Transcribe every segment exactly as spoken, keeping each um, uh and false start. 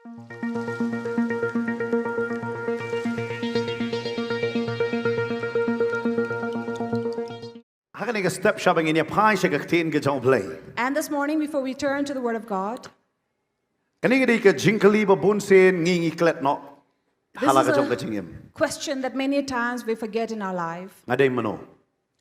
Ha kane ka step shaba ngin ïa phai sha ka ktien ka jong U Blei. And this morning, before we turn to the Word of God, kane ka dei ka jingkylli ba bun sien ngi ngi klet noh. This ha la is ka jong a ka jingim. Question that many times we forget in our life. Nga dei mano?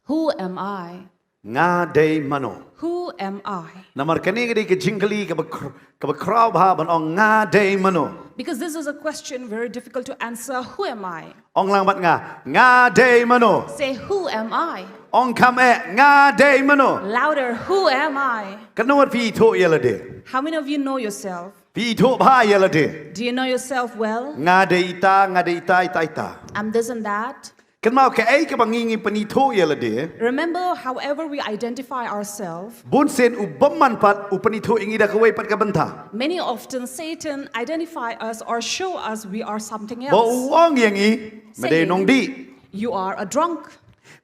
Who am I? Nga dei mano? Who am I? Namar kane ka dei ka jingkylli kaba kr-, kaba khraw bha ban ong nga dei mano. Because this is a question very difficult to answer. Who am I? Ong lang bad nga, nga dei mano? Say, "Who am I?" Ong kham eh, nga dei mano? Louder, "Who am I?" Katno wat phi ithuh ïa lade? How many of you know yourself? Phi ithuh bha ïa lade? Do you know yourself well? Nga dei ita, nga dei ita, ita, ita. I'm this and that. Kynmaw kaei kaba ngi ngi pynithuh ïa lade. Remember, however we identify ourselves, bun sien u bymman pat u pynithuh ïa ngi da kawei pat ka bynta. Many often Satan identify us or show us we are something else. Ba u ong ïa ngi, me dei nongdih. Saying, "You are a drunk."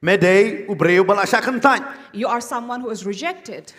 Me dei u briew ba la shah kyntait. You are someone who is rejected.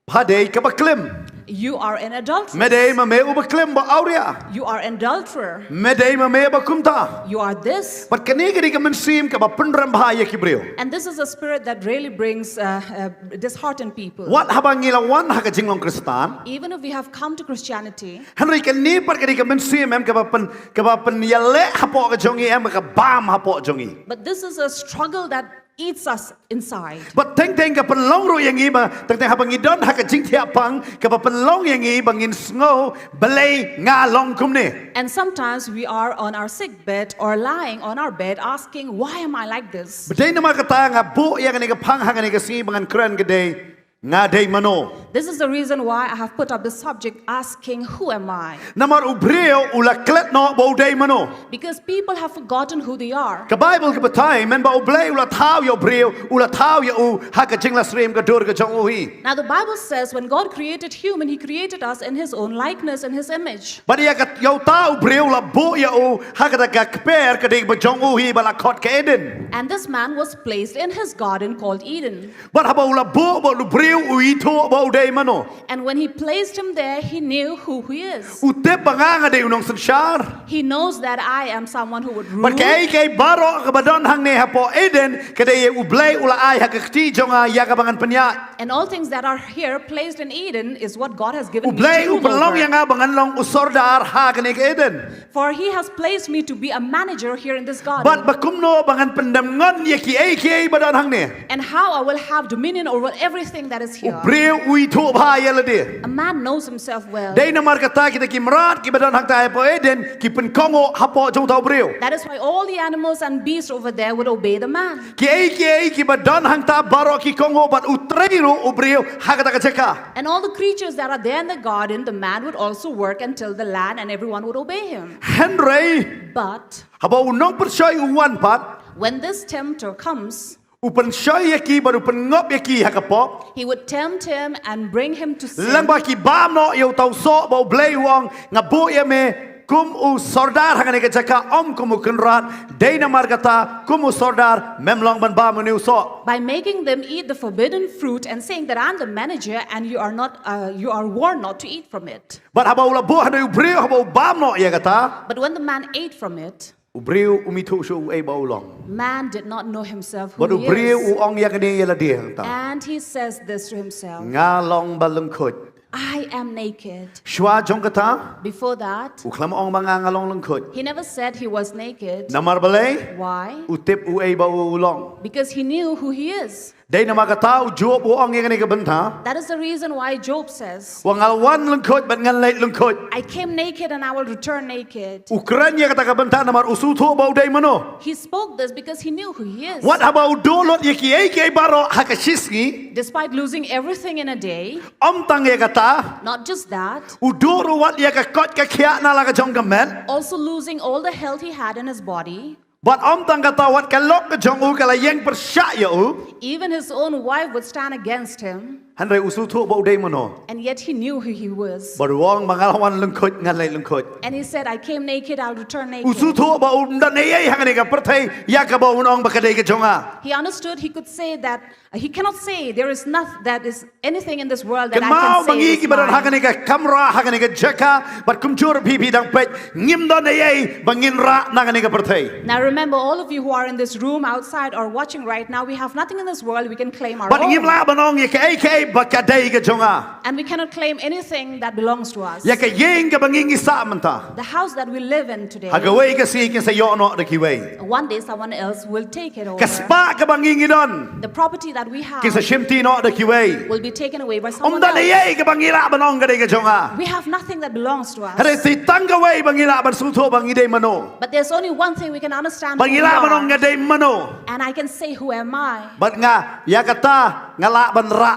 Pha dei kaba klim. You are an adulterer. Me dei ma me uba klim ba awria. You are an adulterer. Me dei ma me ba kumta. You are this. Bad kane ka dei ka mynsiem kaba pynrem bha ïa ki briew. And this is a spirit that really brings, uh, uh, dishearten people. Wat haba ngi la wan ha ka jinglong Khristan. Even if we have come to Christianity, hynrei kane pat ka dei ka mynsiem em kaba pyn, kaba pynïaleh hapoh ka jong ngi, em ka bam hapoh jong ngi. But this is a struggle that eats us inside. Bad teng teng ka pynlong ruh ïa ngi ba, teng teng haba ngi don ha ka jingthiah pang, kaba pynlong ïa ngi ba ngin sngew balei nga long kumne. And sometimes we are on our sick bed or lying on our bed asking, "Why am I like this?" Ba dei namar kata nga buh ïa kane ka phang ha kane ka sngi ba ngan kren ka dei, nga dei mano? This is the reason why I have put up the subject asking, "Who am I?" Namar u briew u la klet noh ba u dei mano. Because people have forgotten who they are. Ka Baibl ka batai mynba U Blei u la thaw ïa u briew, u la thaw ïa u ha ka jingleh syriem ka dur ka jong u hi. Now the Bible says when God created human, he created us in his own likeness, in his image. Bad ïa ka, ïa uta u briew u la buh ïa u ha kata ka kper ka dei ba jong u hi ba la khot ka Eden. And this man was placed in his garden called Eden. Bad haba u la buh bad u briew u ithuh ba u dei mano. And when he placed him there, he knew who he is. U tip ba nga nga dei u nongsynshar. He knows that I am someone who would rule. Bad kaei kaei baroh kaba don hangne hapoh Eden, ka dei U Blei u la ai ha ka kti jong nga ïa kaba ngan pynïaid. And all things that are here placed in Eden is what God has given me to rule over. U Blei u pynlong ïa nga ba ngan long u sordar ha kane ka Eden. For he has placed me to be a manager here in this garden. Bad ba kumno ba ngan pyndem ngon ïa kiei kiei ba don hangne. And how I will have dominion over everything that is here. U briew u ithuh bha ïa lade. A man knows himself well. Dei namar kata kita ki mrad kiba don hangta hapoh Eden ki pynkohnguh hapoh jong uta u briew. That is why all the animals and beasts over there would obey the man. Kiei kiei kiba don hangta baroh ki kohnguh bad u trei ruh u briew ha kata ka jaka. And all the creatures that are there in the garden, the man would also work and till the land, and everyone would obey him. Hynrei, but haba u nongpyrshoi u wan pat, when this tempter comes, u pynshoi ïa ki bad u pynngop ïa ki ha ka pop. He would tempt him and bring him to sin. Lyngba ki bam noh ïa uta u soh ba U Blei u ong, nga buh ïa me kum u sordar ha kane ka jaka, ym kum u kynrad. Dei namar kata kum u sordar mem long ban bam une u soh. By making them eat the forbidden fruit and saying that I'm the manager and you are not, uh, you are warned not to eat from it. Bad haba u la buh, haba u briew, haba u bam noh ïa kata, but when the man ate from it, u briew um ithuh shuh uei ba u long. Man did not know himself who he is. Bad u briew u ong ïa kane ïa lade hangta. And he says this to himself, nga long ba lyngkhuit. I am naked. Shuwa jong kata, before that, u khlem ong ba nga nga long lyngkhuit. He never said he was naked. Namar balei? Why? U tip uei ba u long. Because he knew who he is. Dei namar kata u Job u ong ïa kane ka bynta. That is the reason why Job says, wa nga wan lyngkhuit bad ngan leit lyngkhuit. I came naked and I will return naked. U kren ïa kata ka bynta namar u sngewthuh ba u dei mano. He spoke this because he knew who he is. Wat haba u duh lut ïa kiei kiei baroh ha ka shisngi. Despite losing everything in a day, ym tang ïa kata, not just that, u duh ruh wat ïa ka koit ka khiah na la ka jong ka met. Also losing all the health he had in his body. Bad ym tang kata, wat ka lok ka jong u ka la ïeng pyrshah ïa u. Even his own wife would stand against him. Hynrei u sngewthuh ba u dei mano. And yet he knew who he was. Bad u ong ba nga la wan lyngkhuit ngan leit lyngkhuit. And he said, I came naked, I'll return U naked. sngewthuh ba um don ei ei ha kane ka pyrthei ïa kaba un ong ba ka dei ka jong nga. He understood he could say that uh, he cannot say there is nothing that is anything in this world that I Kynmaw can ba say ngi is kiba don ha mine. kane ka kamra ha kane ka jaka bad kumjuh phi phi dang peit ngim don ei ei ba ngin rah na kane ka pyrthei. Now remember, all of you who are in this room, outside, or watching right now, we have nothing in this world we can claim our Bad ngim own. lah ban ong ïa kaei kaei ba ka dei ka jong nga. And we cannot claim anything that belongs to us. Ïa ka ïing kaba ngi ngi sah mynta. The house that we live in today, Ha kawei ka sngi kin sa ïoh noh da kiwei. One day someone else will take it over. Ka spah kaba ngi ngi don The property that we have kin sa shimti noh da kiwei. Will be taken away by someone Um don ei else. Ei kaba ngi lah ban ong ka dei ka jong nga. We have nothing that belongs to us. Hynrei tang kawei ba ngi lah ban sngewthuh ba ngi dei mano. But there's only one thing we can understand Ba who ngi we lah ban ong are. Nga dei mano. And I can say, who am I? Bad nga ïa kata nga lah ban rah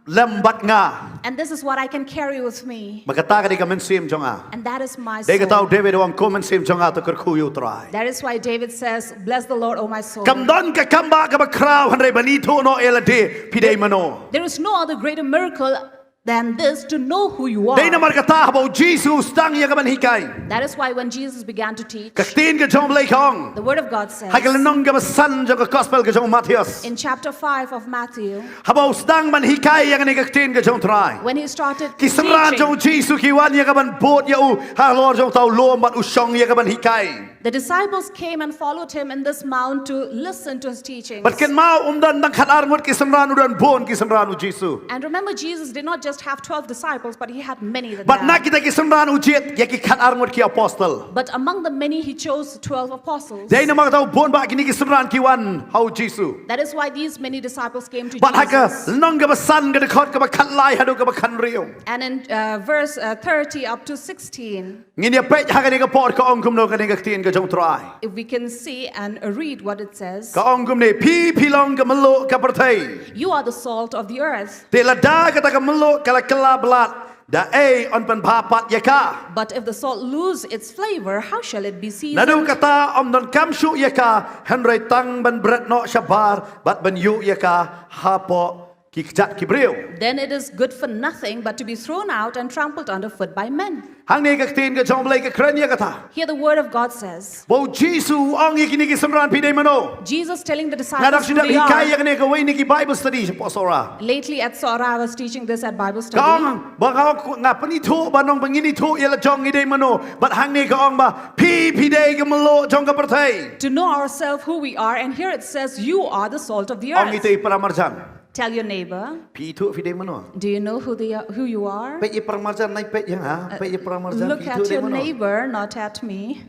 lem bad nga. And this is what I can carry with me. Ba kata ka dei ka mynsiem jong nga. And that is my Dei kata u soul. David u ong, ko mynsiem jong nga to kyrkhu ïa u Trai. That is why David says, bless the Lord, O my soul. Kam don ka kam ba kaba khraw hynrei ban ithuh noh ïa lade phi dei mano. There is no other greater miracle than this, to know who you are. Dei namar kata haba u Jisu u sdang ïa ka ban hikai. That is why when Jesus began to teach, Ka ktien ka jong u Blei ka ong. The word of God says, Ha ka lynnong kaba san jong ka gospel ka jong u Mathaios. In chapter five of Matthew, Haba u sdang ban hikai ïa kane ka ktien ka jong u Trai. When he started Ki synran jong u teaching, Jisu ki wan ïa ka ban bud ïa u halor jong uta u lum bad u shong ïa ka ban hikai. The disciples came and followed him in this mount to listen to his teachings. Bad kynmaw um don tang khat ar ngut ki synran, u don bun ki synran u Jisu. And remember, Jesus did not just have twelve disciples, but he had many than Bad na that. Kita ki synran u jied ïa ki khat ar ngut ki apostle. But among the many, he chose twelve apostles. Dei namar kata u bun ba kine ki synran ki wan ha u Jisu. That is why these many disciples came to Bad ha ka Jesus. lynnong kaba san ka dkhot kaba khatlai haduh kaba khathynriew. And in uh, verse uh, thirty up to sixteen, Ngin ïa peit ha kane ka por ka ong kumno kane ka ktien ka jong u Trai. If we can see and read what it says, Ka ong kumne, phi phi long ka mluh ka pyrthei. You are the salt of the earth. Te lada kata ka mluh ka la kylla blad, da ei yn pynbha pat ïa ka. But if the salt lose its flavor, how shall it be seasoned? Naduh kata ym donkam shuh ïa ka, hynrei tang ban bret noh shabar bad ban ïuh ïa ka hapoh ki kjat ki briew. Then it is good for nothing but to be thrown out and trampled underfoot by men. Hangne ka ktien ka jong u Blei ka kren ïa kata. Here the word of God says, Ba u Jisu u ong ïa kine ki synran, phi dei mano? Jesus telling the Nga dang disciples shu who dep they hikai ïa are. Kane kawei na ki Bible study shapoh Sohra. Lately at Sohra, I was teaching this at Bible Ka study. ong ba nga, nga pynithuh ba nang ba ngin ithuh ïa la jong ngi dei mano. Bad hangne ka ong ba phi phi dei ka mluh jong ka pyrthei. To know ourselves who we are, and here it says, you are the salt of the Ong ïa earth. ita i para marjan. Tell your neighbor, Phi ithuh phi dei mano? do you know who, they are, who you are? Peit ïa i para marjan, nai peit ïa nga. Peit ïa i para marjan, Look phi ithuh at dei your mano? Neighbor, not at me.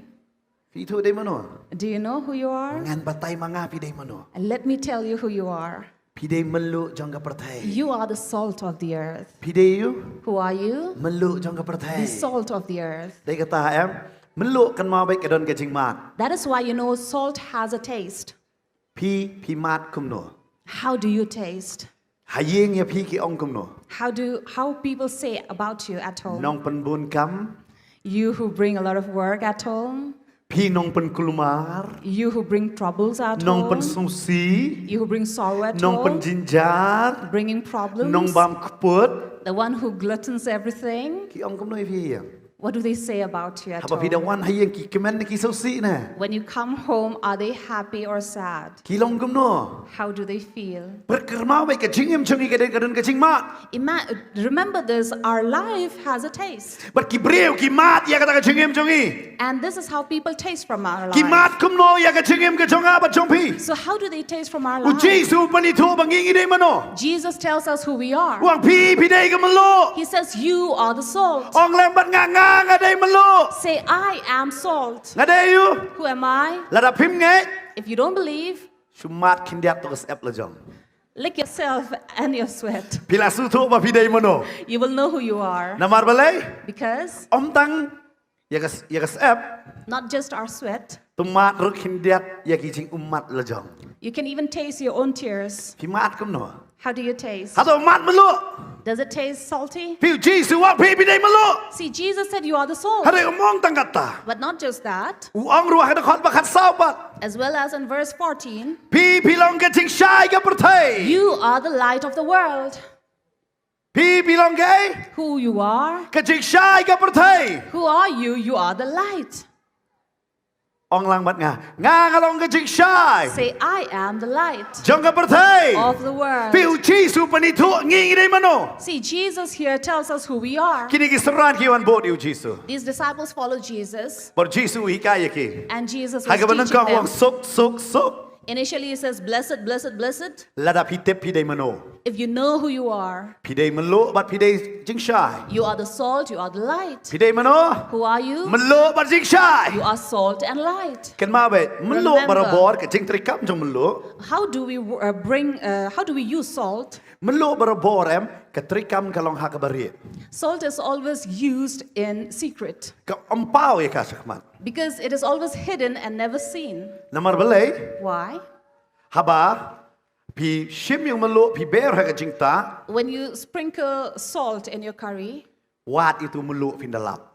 Phi ithuh dei mano? Do you know who you are? Ngan batai ma nga phi dei mano. And let me tell you who you are. Phi dei mluh jong ka pyrthei. You are the salt of the earth. Phi dei ïa u? Who are you? Mluh jong ka pyrthei. The salt of the earth. Dei kata em. Mluh kan ma beit ka don ka jingmad. That is why you know salt has a taste. Phi phi mad kumno? How do you taste? Ha ïing ïa phi ki ong kumno? How do how people say about you at home? Nongpynbun kam. You who bring a lot of work at home. Phi nongpynkulmar. You who bring troubles at home. Nongpynsngewsih. You who bring sorrow at home. Nongpynjynjar. Bringing problems. Nongbam kput. The one who gluttons everything. Ki ong kumno ïa phi ïa? What do they say about you at Haba phi da home? wan ha ïing ki kmen ne ki sngewsih ne? When you come home, are they happy or sad? Ki long kumno? How do they feel? Pyrkhat ma beit ka jingim jong ngi ka don ka don ka jingmad. Ima- remember this, our life has a taste. Bad ki briew ki mad ïa kata ka jingim jong ngi. And this is how people taste from our life. Ki mad kumno ïa ka jingim ka jong nga bad jong phi? So how do they taste from our U life? Jisu u pynithuh ba ngi ngi dei mano? Jesus tells us who we are. U ong phi phi dei ka mluh. He says, you are the salt. Ong lem bad nga, nga nga dei mluh. Say, I am salt. Nga dei ïa u? Who am I? Lada phim ngeit, If you don't believe, shu mad khyndiat to ka syep la jong. lick yourself and your sweat. Phi la sngewthuh ba phi dei mano? You will know who you are. Namar balei? Because Ym tang ïa ka ïa ka syep, not just our sweat, to mad ruh khyndiat ïa ki jingummat la jong. you can even taste your own tears. Phi mad kumno? How do you taste? Hato mad mluh? Does it taste salty? Phi u Jisu u ong phi phi dei mluh. See, Jesus said you are the salt. Hynrei um ong tang kata. But not just that. U ong ruh ha ka dkhot ba khatsaw pat. As well as in verse fourteen, Phi phi long ka jingshai ka pyrthei. You are the light of the world. Phi, phi long kaei? Who you are? Ka jingshai ka pyrthei. Who are you? You are the light. Ong lang bad nga. Nga nga long ka jingshai. Say, I am the light Jong ka pyrthei. Of the world. Phi, u Jisu u pynithuh ngi ngi dei mano. See, Jesus here tells us who we are. Kine ki synran ki wan bud ïa u Jisu. These disciples follow Jesus. Bad u Jisu u hikai ïa ki. And Jesus Ha was kaba nyngkong u teaching ong them. Suk, suk, suk. Initially, he says, blessed, blessed, blessed. Lada phi tip phi dei mano. If you know who you are, Phi dei mluh bad phi dei jingshai. You are the salt, you are the light. Phi dei mano. Who are you? Mluh bad jingshai. You are salt and light. Kynmaw beit, mluh Remember. Barabor, ka jingtrei kam jong mluh. How do we uh, bring, uh, how do we use salt? Mluh Barabor em, ka trei kam ka long ha kaba rieh. Salt is always used in secret Ka ym paw ïa ka shakhmat. Because it is always hidden and never seen. Namar balei? Why? Haba phi shim ïa u mluh, phi ber ha ka jingtah. When you sprinkle salt in your curry, Wad ïa u mluh phin da lap.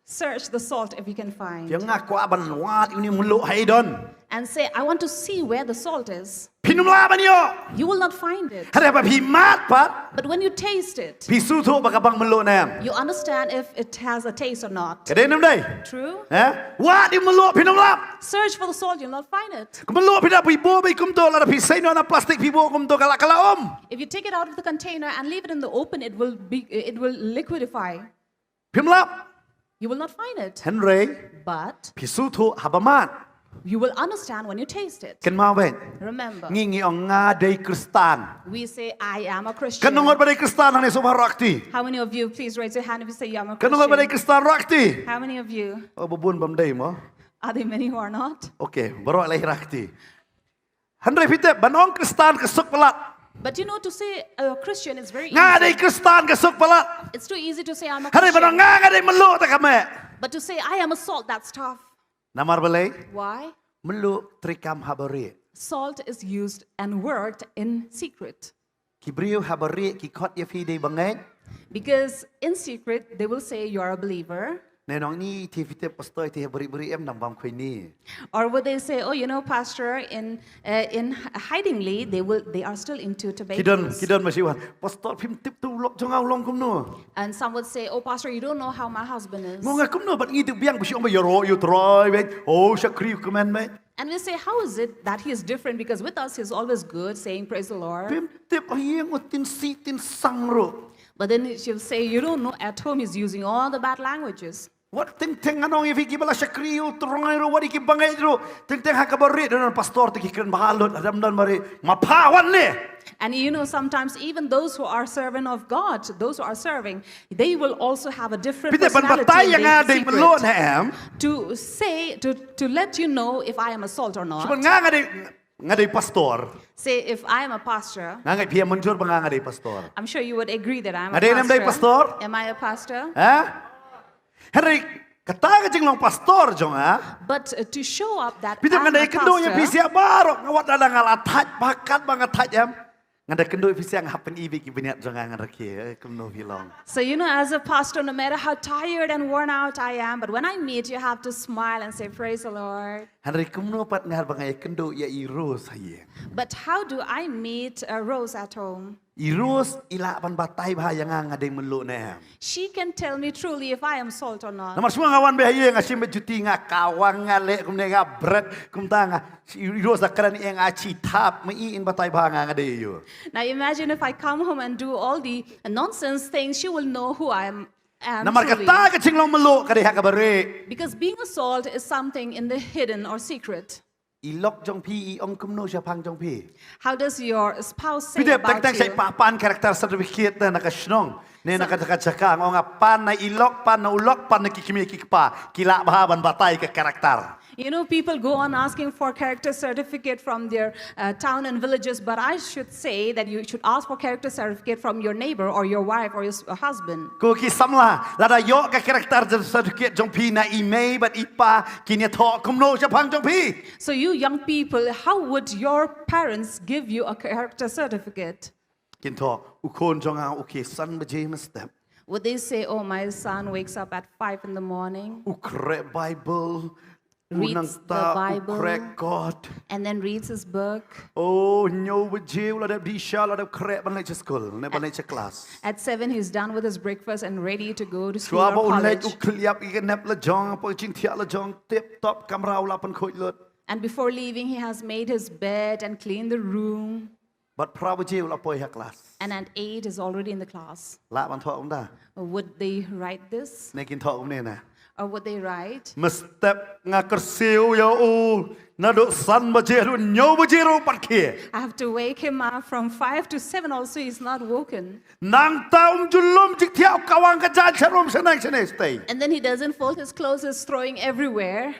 Search the salt if you can find. Ïa nga kwah ban wad ïa u mluh ha i don. And say, I want to see where the salt is. Phin ym lah ban ïoh. You will not find it. Hynrei haba phi mad pat, But when you taste it, phi sngewthuh ba ka bang mluh ne em. You understand if it has a taste or not. Ka dei ne ym dei? True? Eh? Wad ïa u mluh phin ym lap. Search for the salt, you'll not find it. Ka mluh phi da phi buh beit kumto, lada phi seng noh na plastik phi buh kumto ka la ka la um. If you take it out of the container and leave it in the open, it will be it will liquidify. Phi ym lap. You will not find it. Hynrei But phi sngewthuh haba mad. You will understand when you taste it. Kynmaw beit. Remember, Ngi ngi ong nga dei Khristan. We say, I am a Christian. Katno ngut ba dei Khristan hangne sngewbha rah kti. How many of you, please raise your hand if you say, I'm a Katno ngut ba dei Christian? Khristan rah kti. How many of you? Oh, ba bun bym dei mo. Are there many who are not? Okay, baroh leh rah kti. Hynrei phi tip, ban ong Khristan ka suk palat. But you know, to say a Christian is very Nga easy. Dei Khristan ka suk palat. It's too easy to say, I'm a Hynrei ban ong Christian. Nga nga dei mluh, te ka meh. But to say, I am a salt, that's tough. Namar balei? Why? Mluh trei kam haba rieh. Salt is used and worked in secret. Ki briew haba rieh ki khot ïa phi dei bangeit. Because in secret, they will say, you're a believer. Ne nong ni, te phi tip pastor te bari bari em nang bam khwai ni. Or would they say, oh, you know, Pastor, in uh, in hidingly, they will they are still into Ki don, tobaccos. Ki don masi wan. Pastor, phim tip tu lok jong nga u long kumno. And some would say, oh, Pastor, you don't know how my husband is. Mo nga kumno bad ngi duk biang bisi ong ba ïaroh ïa u Trai beit. Oh, shakri ïa u kmen beit. And we say, how is it that he is different? Because with us, he's always good, saying, praise the Lord. Phim tip ha ïing u tin si tin sang ruh. But then she'll say, you don't know, at home, he's using all the bad languages. Wat teng teng nga ong ïa phi kiba la shakri ïa u Trai ruh, wat ïa ki bangeit ruh. Teng teng ha kaba rieh don pastor te ki kren bha lut, hadam don bari. Ma pha wan ne. And you know, sometimes even those who are servant of God, those who are serving, they will also have a different Phi tip ban personality batai in ïa nga the dei mluh secret. Ne em. To say, to, to let you know if I am a salt or not. Shu ban nga nga dei nga dei pastor. Say, if I am a pastor, Nga ngai phi mynjur ba nga nga dei pastor. I'm sure you would agree that I'm Nga a dei ne em dei pastor. Pastor? Am I a pastor? Ha? Hynrei kata ka jinglong pastor jong nga. But uh, to show up that Phi tip I'm nga dei a kynduh ïa phi pastor, sia baroh nga wat da nga la thait ba kat ba nga thait em. Nga dei kynduh ïa phi sia nga hap pyni beit ki bniat jong nga ngan rakhe, eh, kumno phi long. So, you know, as a pastor, no matter how tired and worn out I am, but when I meet you, I have to smile and say, praise the Lord. Hynrei kumno pat nga ba nga ïa kynduh ïa i Rose ha ïing. But how do I meet a Rose at home? I Rose i lah ban batai bha ïa nga nga dei mluh ne em. She can tell me truly if I am salt or not. Namar shu nga wan beit ha ïing nga shim beit juti nga kawang nga leh kumne nga bret kumta nga. I Rose la kren ïa nga chi thap ma i in batai bha nga nga dei ïa u. Now imagine if I come home and do all the nonsense things, she will know who I am, am Namar truly. Kata ka jinglong mluh ka dei ha kaba rieh. Because being a salt is something in the hidden or secret. I lok jong phi i ong kumno shaphang jong phi. How does your spouse say Phi tip teng about teng sa you? pan character certificate na ka shnong. Ne na ka jaka jaka nga ong pan na i lok, pan na u lok, pan na ki kmie ki kpa. Ki lah bha ban batai ka character. You know, people go on asking for character certificate from their uh, town and villages, but I should say that you should ask for character certificate from your neighbor or your wife or your s- uh, husband. Ko ki samla, lada ïoh ka character certificate jong phi na i mei bad i pa, kin ïathoh kumno shaphang jong phi. So, you young people, how would your parents give you a character certificate? Kin thoh, u khun jong nga u khie san baje mynstep. Would they say, oh, my son wakes up at five in the morning? U khreh Bible, U nang reads the ta u Bible, khreh kot. And then reads his book. Oh, hynñiew baje u la dep dih sha, la dep khreh ban leit sha skul, ne ban leit sha klas. At seven, he's done with his breakfast and ready to go to school or college. Shuwa ba u leit u khylliap ïa ka nep la jong, hapoh ka jingthiah la jong, tip top kamra u la pynkhuid lut. And before leaving, he has made his bed and cleaned the room. Bad phra baje u la poi ha klas. And at eight is already in the class. Lah ban thoh kumta? Would they write this? Ne kin thoh kumne na? Or would they write? Mynstep nga kyrsiew ïa u naduh san baje ruh, hynñiew baje ruh pat khie. I have to wake him up from five to seven also, he's not woken. Nangta um ju lum jingthiah, u kawang ka jaiñ sharum shaneng shane shatei. And then he doesn't fold his clothes, he's throwing everywhere.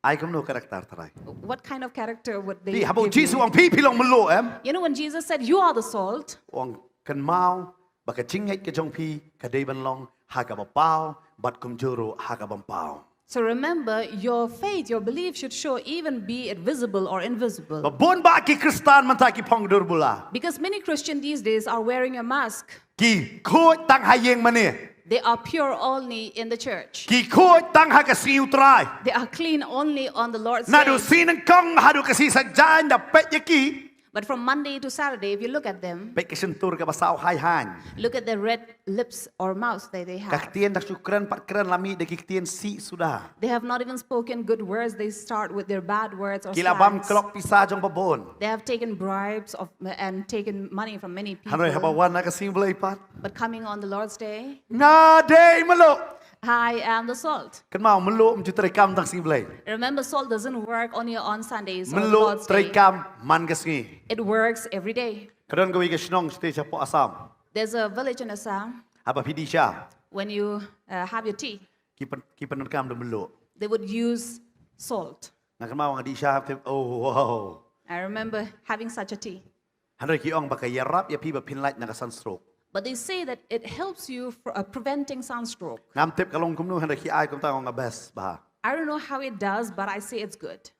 Ai kumno character Trai? What kind of character would they give you? Phi, haba u Jisu u ong phi, phi long mluh em? You know, when Jesus said, "You are the salt," u ong kynmaw ba ka jingngeit ka jong phi ka dei ban long ha kaba paw, bad kumjuh ruh ha kaba ym paw. So remember, your faith, your belief should show, even be it visible or invisible. Ba bun bah ki Khristan mynta ki phong dur bula. Because many Christian these days are wearing a mask. Ki khuid tang ha ïingmane. They are pure only in the church. Ki khuid tang ha ka sngi u Trai. They are clean only on the Lord's day. Naduh sngi nyngkong haduh ka sngi saitjaiñ da peit ïa ki. But from Monday to Saturday, if you look at them, peit ka shyntur kaba saw haiñ haiñ. Look at the red lips or mouths that they have. Ka ktien da shu kren pat kren, la mih da ki ktien sih suda. They have not even spoken good words. They start with their bad words or slangs. Ki la bam klok pisa jong ba bun. They have taken bribes of, and taken money from many people. Hynrei haba wan ha ka sngi Blei pat. But coming on the Lord's day, nga dei mluh. I am the salt. Kynmaw, mluh ym ju treikam tang sngi Blei. Remember, salt doesn't work only on Sundays or the Lord's day. Mluh treikam man ka sngi. It works every day. Ka don kawei ka shnong shatei shapoh Assam. There's a village in Assam. Haba phi dih sha, when you, uh, have your tea, ki pyn, ki pyndonkam da mluh. They would use salt. Nga kynmaw nga dih sha, oh wow. I remember having such a tea. Hynrei ki ong ba ka ïarap ïa phi ba phin lait na ka sunstroke. But they say that it helps you for, uh, preventing sunstroke. Ngam tip ka long kumno, hynrei ki ai kumta, nga ong best bha. I don't know how it does, but I say it's good.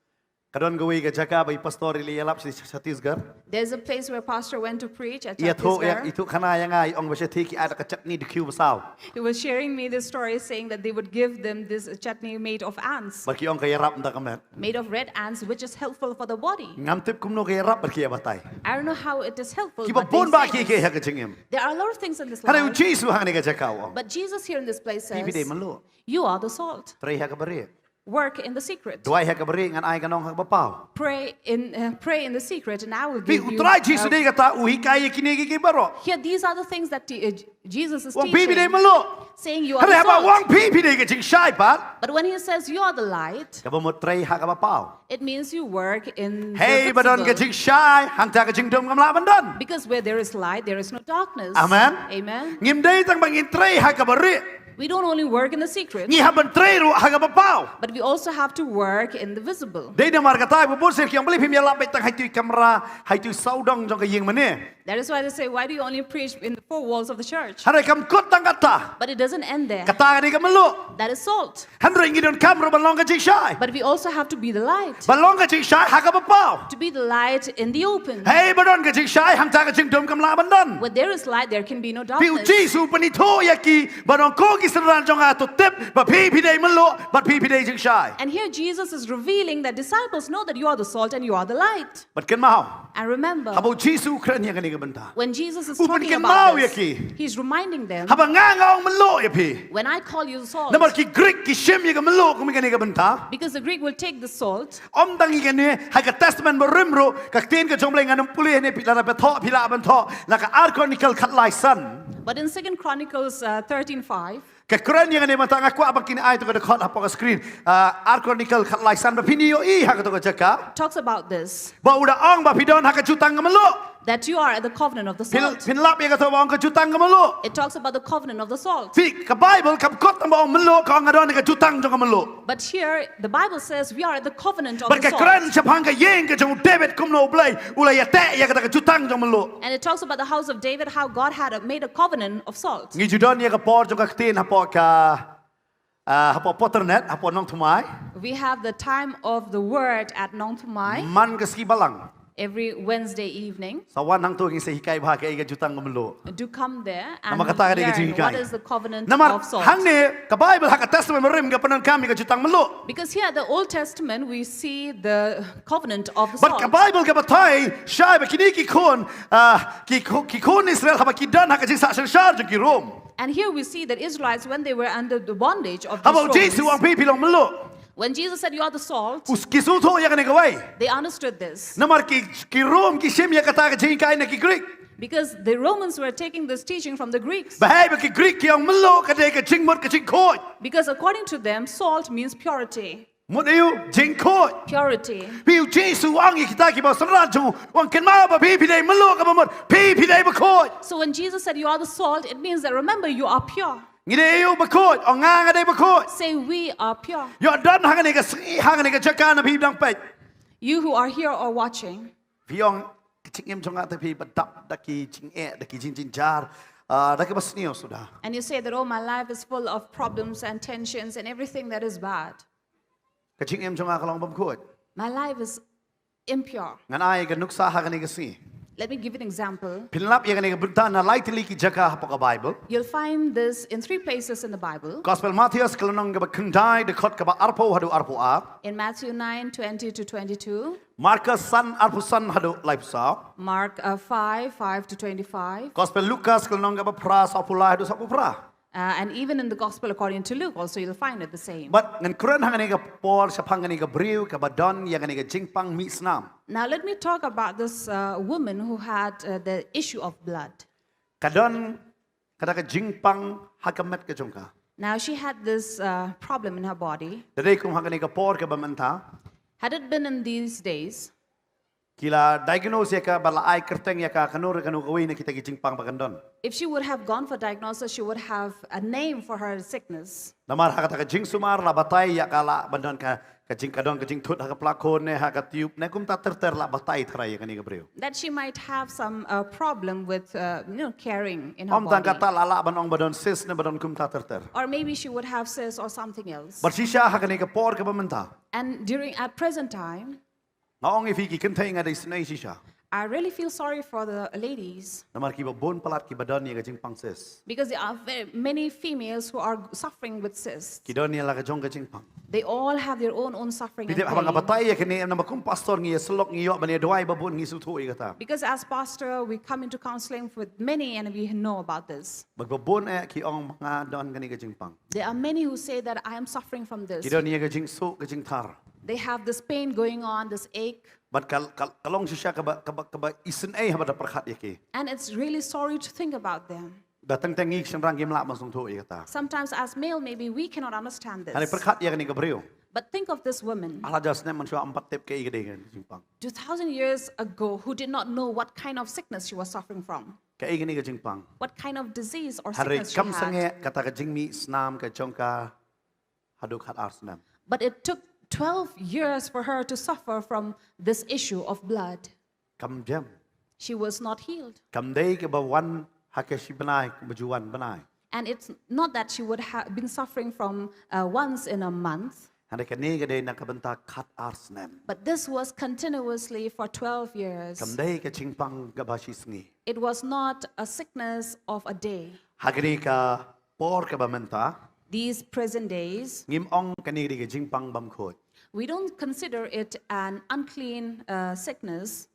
Ka don kawei ka jaka ba i pastor i la ïalap sha Chhattisgarh. There's a place where pastor went to preach at Chhattisgarh. I ïathuh ïa, i ïathuh khana ïa nga, i ong ba shatei ki ai da ka chutney dkhiew basaw. He was sharing me this story, saying that they would give them this chutney made of ants. Bad ki ong ka ïarap ynda ka met. Made of red ants, which is helpful for the body. Ngam tip kumno ka ïarap bad ka ïa batai. I don't know how it is helpful, but they say this. Kiba bun bah ki ha ka jingim. There are a lot of things in this life. Hynrei u Jisu hangne ka jaka u ong, but Jesus here in this place says, phi, phi dei mluh. You are the salt. Trei ha kaba rieh. Work in the secret. Duwai ha kaba rieh, ngan ai ka nong ha kaba paw. Pray in, uh, pray in the secret, and I will give you, uh, phi, u Trai Jisu dei kata u hikai ïa kine kiei kiei baroh. Here, these are the things that, uh, Jesus is teaching. U ong phi, phi dei mluh. Saying you are the salt. Hynrei haba u ong phi, phi dei ka jingshai pat. But when he says you are the light, kaba mut trei ha kaba paw. It means you work in the visible. Hei ba don ka jingshai, hangta ka jingdum kam lah ban don. Because where there is light, there is no darkness. Amen. Amen. Ngim dei tang ba ngin trei ha kaba rieh. We don't only work in the secret. Ngi hap ban trei ruh ha kaba paw. But we also have to work in the visible. Dei namar kata ba bun sien ki ong balei phim ïalap beit tang ha itu i kamra, ha itu i sawdong jong ka ïingmane. That is why they say, "Why do you only preach in the four walls of the church?" Hynrei kam kut tang katta. But it doesn't end there. Kata ka dei ka mluh. That is salt. Hynrei ngi donkam ruh ban long ka jingshai. But we also have to be the light. Ban long ka jingshai ha kaba paw. To be the light in the open. Hei ba don ka jingshai, hangta ka jingdum kam lah ban don. Where there is light, there can be no darkness. Phi, u Jisu u pynithuh ïa ki, ba don ko ki synran jong nga to tip ba phi, phi dei mluh bad phi, phi dei jingshai. And here Jesus is revealing that disciples know that you are the salt and you are the light. Bad kynmaw, and remember, haba u Jisu u kren ïa kane ka bynta, when Jesus is talking about this, u pynkynmaw ïa ki. He's reminding them, haba nga, nga ong mluh ïa phi, when I call you salt, namar ki Greek ki shim ïa ka mluh kum ïa kane ka bynta. Because the Greek will take the salt. Ym tang ïa kane, ha ka Testament Barim ruh, ka ktien ka jong u Blei, ngan ym pule hangne, phi lada phi thoh, phi lah ban thoh na ka Ar Chronicle khatlai san. But in Second Chronicles, uh, thirteen five, ka kren ïa kane, mynta nga kwah ba kin ai to ka dkhot hapoh ka screen. Ah, Ar Chronicle khatlai san, ba phin ïohi ha kato ka jaka. Talks about this. Ba u da ong ba phi don ha ka jutang ka mluh. That you are at the covenant of the salt. Phin, phin lap ïa kato ba ong ka jutang ka mluh. It talks about the covenant of the salt. Phi, ka Bible kam kut tang ba ong mluh, ka ong nga don ha ka jutang jong ka mluh. But here, the Bible says we are at the covenant of the salt. Bad ka kren shaphang ka ïing ka jong u David, kumno u Blei u la ïateh ïa kata ka jutang jong mluh. And it talks about the house of David, how God had a, made a covenant of salt. Ngi ju don ïa ka por jong ka ktien hapoh ka, ah, hapoh Paternet, hapoh Nongthymmai. We have the time of the word at Nongthymmai. Man ka sngi Balang. every Wednesday evening. Sa wan hangto ngin sa hikai bha kaei ka jutang ka mluh. Do come there and Namar kata ka dei ka learn jinghikai. What is the covenant Namar of salt. Hangne ka Bible ha ka Testament Barim ka pyndonkam ïa ka jutang mluh. Because here at the Old Testament, we see the covenant of the Bad ka salt. Bible ka batai shai ba kine ki khun, ah, ki khu- ki khun Israel haba ki don ha ka jingsah synshar jong ki Rom. And here we see that Israelites, when they were under the bondage of these Haba u Jisu Romans, ong phi phi long mluh. When Jesus said, "You are the salt," Us ki sngewthuh ïa kane kawei. They understood this. Namar ki ki Rom ki shim ïa kata ka jinghikai na ki Greek. Because the Romans were taking this teaching from the Greeks. Bahai ba ki Greek ki ong mluh ka dei ka jingmut ka jingkhuid. Because according to them, salt means purity. Mut ïa u jingkhuid. Purity. Phi u Jisu ong ïa kita ki ba synran jong u, ong kynmaw ba phi phi dei mluh kaba mut, phi phi dei bakhuid. So when Jesus said, "You are the salt," it means that, "Remember, you are pure." Ngi dei ïa u bakhuid, ong nga nga dei bakhuid. Say, "We are pure." Ïoh don ha kane ka sngi, ha kane ka jaka na phi dang peit. You who are here or watching, Phi ong ka jingim jong nga te phi ba dap da ki jingeh, da ki jingjynjar, ah, da ki ba sniew suda. And you say that, "Oh, my life is full of problems and tensions and everything that is bad. Ka jingim jong nga ka long bymkhuid. My life is impure." Ngan ai ka nuksa ha kane ka sngi. Let me give you an example. Phin lap ïa kane ka bynta na lai tylli ki jaka hapoh ka Bible. You'll find this in three places in the Bible. Gospel Mathaios ka lynnong kaba khyndai, dkhot kaba arphew haduh arphew ar. In Matthew nine twenty to twenty-two, Markos san arphew san haduh laiphew saw. Mark uh, five, five to twenty-five, Gospel Lukas ka lynnong kaba phra, sawphew lai haduh sawphew phra. uh, and even in the Gospel according to Luke also you'll find it the same. Bad ngan kren ha kane ka por shaphang kane ka briew kaba don ïa kane ka jingpang mih snam. Now let me talk about this uh, woman who had uh, the issue of blood. Ka don kata ka jingpang ha ka met ka jong ka. Now she had this uh, problem in her body. Da dei kum ha kane ka por kaba mynta. Had it been in these days, Ki la diagnose ïa ka bad la ai kyrteng ïa ka kano re kano kawei na kita ki jingpang ba kan don. if she would have gone for diagnosis, she would have a name for her sickness. Namar ha kata ka jingsumar la batai ïa ka lah ban don ka ka jing ka don ka jingthut ha ka pla khun ne ha ka tube ne kumta ter ter la batai tharai ïa kane ka briew. That she might have some uh, problem with, uh, you know, carrying in her Ym tang body. Kata la lah ban ong ba don cyst ne ba don kumta ter ter. Or maybe she would have cysts or something else. Bad shisha ha kane ka por kaba mynta. And during, at present time, Nga ong ïa phi ki kynthei nga dei isynei shisha. I really feel sorry for the ladies Namar ki ba bun palat ki ba don ïa ka jingpang cyst. Because there are very many females who are suffering with cysts. Ki don ïa la ka jong ka jingpang. They all have their own own suffering Phi and tip haba nga pain. Batai ïa kane namar kum pastor ngi ïa syllok ngi ïoh ban ïa duwai ba bun ngi sngewthuh ïa kata. Because as pastor, we come into counseling with many and we know about this. Bad ba bun eh ki ong nga don kane ka jingpang. There are many who say that I am suffering from this. Ki don ïa ka jingsuk ka jingthar. They have this pain going on, this ache. Bad ka ka ka long shisha kaba kaba kaba isynei haba da pyrkhat ïa ki. And it's really sorry to think about them. Da teng teng ngi shynrang ngim lah ban sngewthuh ïa kata. Sometimes, as male, maybe we cannot understand this. Hynrei pyrkhat ïa kane ka briew. But think of this woman, Ar hajar snem mynshuwa ym pat tip kaei ka dei ka jingpang. two thousand years ago, who did not know what kind of sickness she was suffering from, Kaei kane ka jingpang. What kind of disease or Hynrei sickness she kam had. Sangeh kata ka jingmih snam ka jong ka haduh khat ar snem. But it took twelve years for her to suffer from this issue of blood. Kam jem. She was not healed. Kam dei kaba wan ha ka shi bnai, kaba ju wan bnai. And it's not that she would have been suffering from uh, once in a month, Hynrei kane ka dei na ka bynta khat ar snem. But this was continuously for twelve years. Kam dei ka jingpang kaba shi sngi. It was not a sickness of a day. Ha kane ka por kaba mynta. These present days, Ngim ong kane ka dei ka jingpang bymkhuid. We don't consider it an unclean uh, sickness,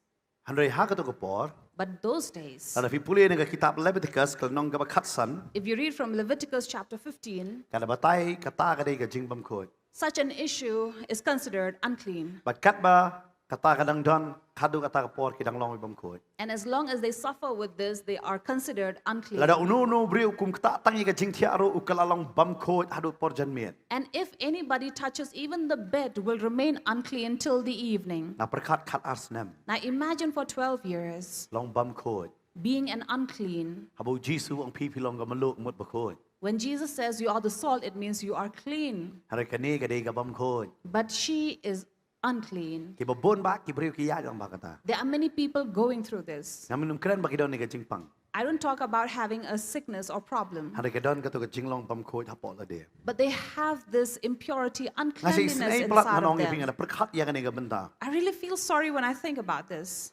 Hynrei ha kato ka por. But those days, Lada phi pule na ka kitab Leviticus ka lynnong kaba khatsan. If you read from Leviticus chapter fifteen, Ka da batai kata ka dei ka jingbymkhuid. Such an issue is considered unclean. Bad katba kata ka dang don, haduh kata ka por ki dang long bymkhuid. And as long as they suffer with this, they are considered unclean. Lada uno uno u briew u kum ktah tang ïa ka jingthiah ruh u ka la long bymkhuid haduh por janmiet. And if anybody touches even the bed, will remain unclean till the evening. Nga pyrkhat khat ar snem. Now imagine for twelve years, Long bymkhuid. Being an unclean. Haba u Jisu u ong phi phi long ka mluh mut bakhuid. When Jesus says you are the salt, it means you are clean. Hynrei kane ka dei ka bymkhuid. But she is unclean. Ki babun bah ki briew ki ïaid lang bad kata. There are many people going through this. Ngam nym kren ba ki don ïa ka jingpang. I don't talk about having a sickness or problem. Hynrei ka don kato ka jinglong bymkhuid hapoh lade. But they have this impurity, Nga sngew uncleanliness sngew palat inside ngan ong of ïa phi, nga them. da pyrkhat ïa kane ka bynta. I really feel sorry when I think about this.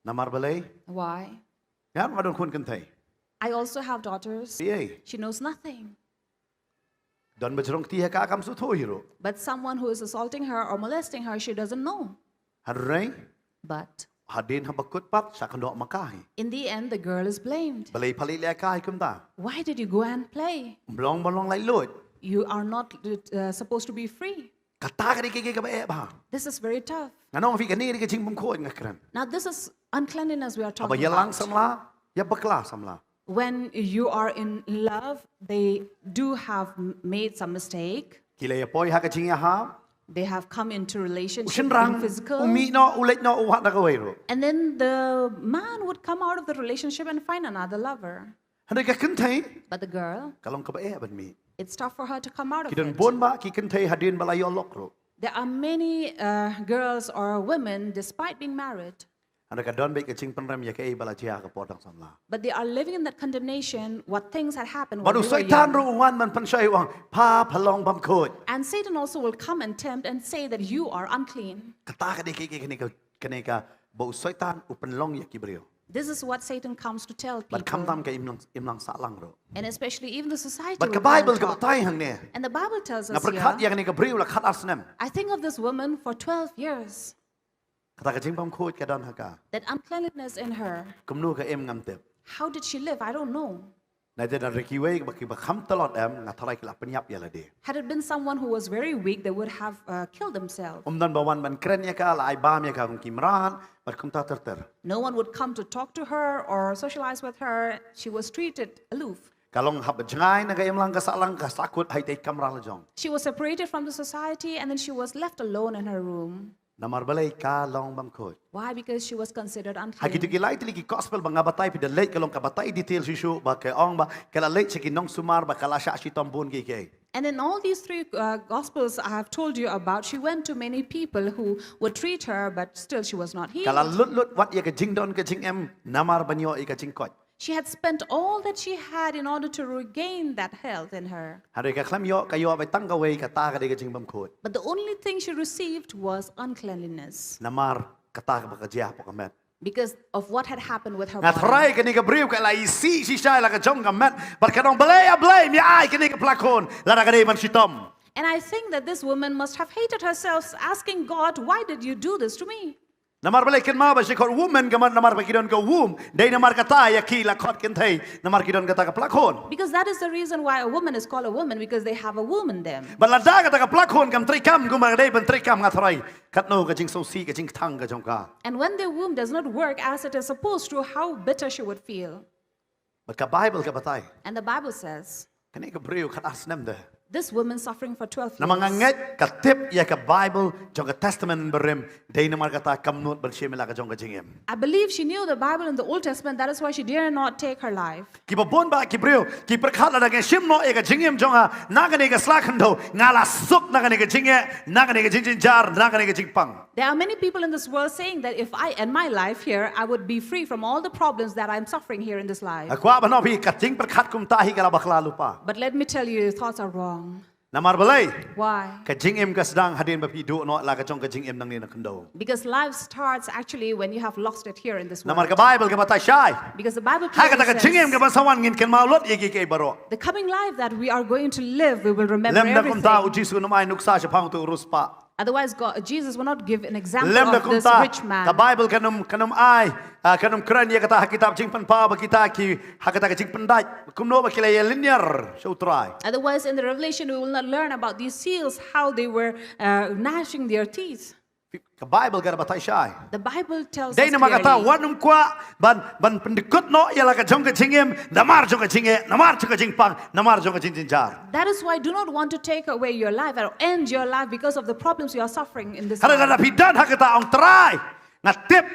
Namar balei? Why? Nga ruh nga don khun kynthei. I also have daughters. Ei, She knows nothing. Don ba jrong kti ha ka kam sngewthuh hi ruh. But someone who is assaulting her or molesting her, she doesn't know. Hynrei But hadien haba kut pat sa ka noh ma ka hi. In the end, the girl is blamed. Balei pha leit leh ka hi kumta? Why did you go and play? Ym long, ym long laitluid. You are not uh, supposed to be free. Kata ka dei ka, ka, kaba eh bha. This is very tough. Ngan ong ïa phi, kane ka dei ka jingbymkhuid nga kren. Now, this is uncleanliness we are Haba talking ïalang about. samla, ïabakla samla. When you are in love, they do have m- made some mistake. Ki la ïapoi ha ka jingïahap. They have come into U relationship shynrang, in physical. u mih noh, u leit noh, u wad na kawei ruh. And then the man would come out of the relationship and find another lover. Hynrei ka kynthei, But the girl, ka long kaba eh ban mih. it's tough for her to come out of Ki don it. bun bah ki kynthei hadien ba la ïoh lok ruh. There are many uh, girls or women, despite being married, Hynrei ka don beit ka jingpynrem ïa kaei ba la jia ka por dang samla. but they are living in that condemnation, what things had happened Bad when u they were Soitan young. ruh u wan ban pynshoi, u ong, pha, pha long bymkhuid. And Satan also will come and tempt and say that you are unclean. Kata ka dei ka, ka, kane ka, kane ka ba u Soitan u pynlong ïa ki briew. This is what Satan comes to tell Bad people. Khamtam ka imlang, imlang sahlang ruh. And especially even the society Bad will ka come and Bible ka talk. Batai hangne. And the Bible tells Nga us pyrkhat here, ïa kane ka briew la khatar snem. I think of this woman for twelve years. Kata ka jingbymkhuid ka don ha ka. That uncleanliness in her. Kumno ka im ngam tip. How did she live? I don't know. Lada don kiwei ba ki ba kham tlot em, nga tharai ki la pynïap ïa lade. Had it been someone who was very weak, they would have uh, killed themselves. Um don ba wan ban kren ïa ka, la ai bam ïa ka kum ki mrad, bad kumta ter ter. No one would come to talk to her or socialize with her. She was treated aloof. Ka long hap jngai na ka imlang ka sahlang, ka sahkut ha itei i kamra la jong. She was separated from the society and then she was left alone in her room. Namar balei? Ka long bymkhuid. Why? Because she was considered Ha kito unclean. ki lai tylli ki gospel ba nga batai phi, da leit ka long ka batai detail shisha, ba ka ong ba ka la leit sha ki nongsumar, ba ka la shah shitom bun ki ki. And in all these three uh, gospels I have told you about, she went to many people who would treat her, but still she was not Ka la healed. lut lut wat ïa ka jingdon ka jingem, namar ban ïoh ïa ka jingkoit. She had spent all that she had in order to regain that health in her. Hynrei ka khlem ïoh, ka ïoh beit tang kawei, kata ka dei ka jingbymkhuid. But the only thing she received was uncleanliness Namar kata kaba ka jia hapoh ka met. because of what had happened with her Nga body. tharai kane ka briew ka la isih shisha la ka jong ka met, bad ka ong, balei, ah balei, me ai kane ka pla khun, lada ka dei ban shitom. And I think that this woman must have hated herself, asking God, "Why did you do this to me?" Namar balei? Kynmaw ba shi khot woman ka mut namar ba ki don ka womb. Dei namar kata ïa ki la khot kynthei, namar ki don kata ka pla khun. Because that is the reason why a woman is called a woman, because they have a womb in them. Bad lada kata ka pla khun kam treikam kumba ka dei ban treikam, nga tharai katno ka jingsngewsih, ka jingkthang ka jong ka. And when their womb does not work as it is supposed to, how bitter she would feel. Bad ka Bible ka batai, And the Bible says, kane ka briew khatar snem de. this woman suffering for twelve Namar nga years. ngeit ka tip ïa ka Bible jong ka Testament Barim, dei namar kata kam nud ban shim ïa la ka jong ka jingim. I believe she knew the Bible in the Old Testament. That is why she dare not take her life. Kiba bun bah ki briew ki pyrkhat, lada ngan shim noh ïa ka jingim jong nga na kane ka sla khyndew, nga la suk na kane ka jingeh, na kane ka jingjynjar, na kane ka jingpang. There are many people in this world saying that if I end my life here, I would be free from all the problems that I'm suffering here in this life. Nga kwah ban ong ïa phi, ka jingpyrkhat kumta hi ka la bakla lypa. But let me tell you, your thoughts are wrong. Namar balei? Why? Ka jingim ka sdang hadien ba phi duh noh la ka jong ka jingim nangne na khyndew. Because life starts actually when you have lost it here in this world. Namar ka Bible ka batai shai, Because the Bible ha kata clearly ka jingim says, kaba sa wan ngin kynmaw lut ïa kiei kiei baroh. the coming life that we are going to live, we will remember Lymda kumta u everything. Jisu un ym ai nuksa shaphang uto u riewspah. Otherwise, God, Jesus will not give an example Lymda of this kumta rich man. ka Bible kan ym, kan ym ai, ah, kan ym kren ïa kata ha kitab Jingpynpaw ba kita ki ha kata ka jingpyndait kumno ba ki la ïalynñiar sha U Trai. Otherwise, in the Revelation, we will not learn about these seals, how they were uh, gnashing their teeth. Ka Bible ka batai shai. The Bible tells Dei us namar kata clearly. wat nym kwah ban, ban pyndykut noh ïa la ka jong ka jingim namar jong ka jingeh, namar jong ka jingpang, namar jong ka jingjynjar. That is why do not want to take away your life or end your life because of the problems you are suffering in this Hynrei lada life. phi don ha kata, ong, Trai, nga tip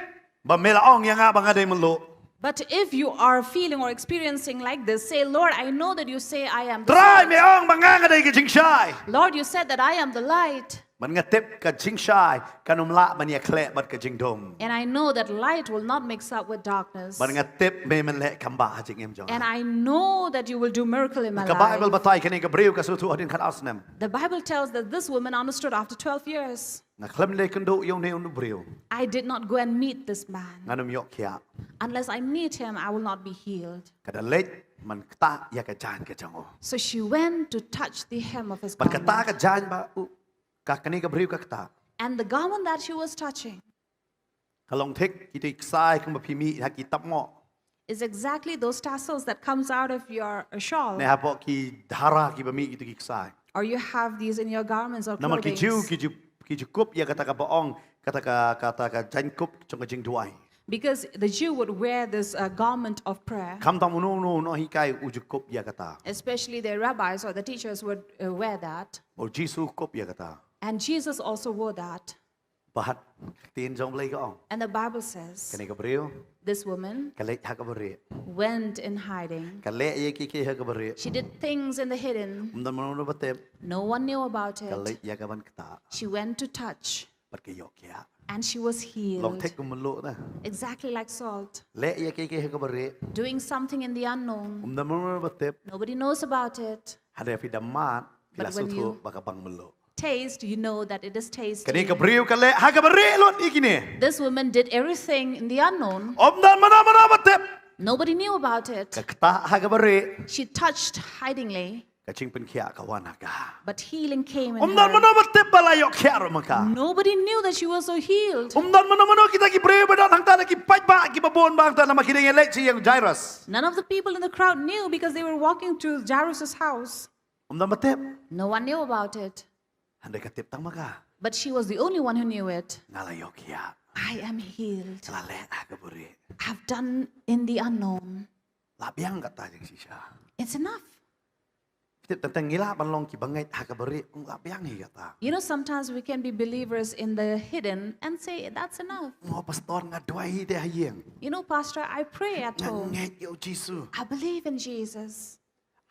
ba me la ong ïa nga ba nga dei mynluh. But if you are feeling or experiencing like this, say, "Lord, I know that you say I am the Trai, salt." me ong ba nga nga dei ka jingshai. Lord, you said that I am the light. Bad nga tip ka jingshai kan ym lah ban ïakhleh bad ka jingdum. And I know that light will not mix up with darkness. Bad nga tip me men leh kam bah ha jingim jong And nga. I know that you will do miracle in my Ka Bible life. Batai kane ka briew ka sngewthuh hadien khatar snem. The Bible tells that this woman understood after twelve years. Nga khlem leit kynduh ïa une u briew. I did not go and meet this man. Ngan ym ïoh khiah. Unless I meet him, I will not be healed. Ka da leit ban ktah ïa ka jaiñ ka jong u. So she went to touch the hem of his Bad kata garment. Ka jaiñ ba u ka kane ka briew ka ktah. And the garment that she was touching Ka long thik kita ki ksai kumba phi mih ha ki tapmoh. Is exactly those tassels that comes out of your uh, shawl. Ne hapoh ki dhara kiba mih kita ki ksai. Or you have these in your garments or Namar ki Jiw clothing. ki ju ki ju kup ïa kata kaba ong kata ka kata ka jaiñkup jong ka jingduwai. Because the Jew would wear this uh, garment of prayer. Khamtam uno uno u nonghikai u ju kup ïa kata. Especially the rabbis or the teachers would uh, wear that. Bad u Jisu u kup ïa kata. And Jesus also wore that. Bad ka ktien jong u Blei ka ong. And the Bible says Kane ka briew this woman ka leit ha kaba rieh. went in hiding. Ka leh ïa kiei kiei ha kaba rieh. She did things in the hidden. Ym don mano mano ba tip. No one knew about Ka it. leit ïa ka ban ktah. She went to touch. Bad ka ïoh khiah. And she was Long healed. thik kum u mluh na. Exactly like salt. Leh ïa kiei kiei ha kaba rieh. Doing something in the unknown. Ym don mano mano ba tip. Nobody knows about it. Hynrei phi da mad phi la But when sngewthuh you- ba ka bang mluh. Taste, you know that it is tasty. Kane ka briew ka leh ha kaba rieh lut ïa kine. This woman did everything in the unknown. Ym don mano mano ba tip. Nobody knew about it. Ka ktah ha kaba rieh. She touched hidingly, Ka jingpynkhiah ka wan ha ka. But healing came in Ym don her. Mano ba tip ba la ïoh khiah ruh ma ka. Nobody knew that she was so healed. Ym don mano mano kita ki briew ba don hangta da ki paidbah kiba bun ba hangta namar ki dang ïaleit sha ïing Jairus. None of the people in the crowd knew because they were walking to Jairus' house. Ym don ba tip. No one knew about it. Hynrei ka tip tang ma ka. But she was the only one who knew it. Nga la ïoh khiah. I am healed. Nga la leh ha kaba rieh. I've done in the unknown. La biang kata jingshisha. It's enough. Tip tang tang ngi lah ban long kiba ngeit ha kaba rieh, la biang hi kata. You know, sometimes we can be believers in the hidden and say, "That's enough." Mo pastor nga duwai te ha ïing. You know, Pastor, I pray at Nga home. ngeit ïa u Jisu. I believe in Jesus.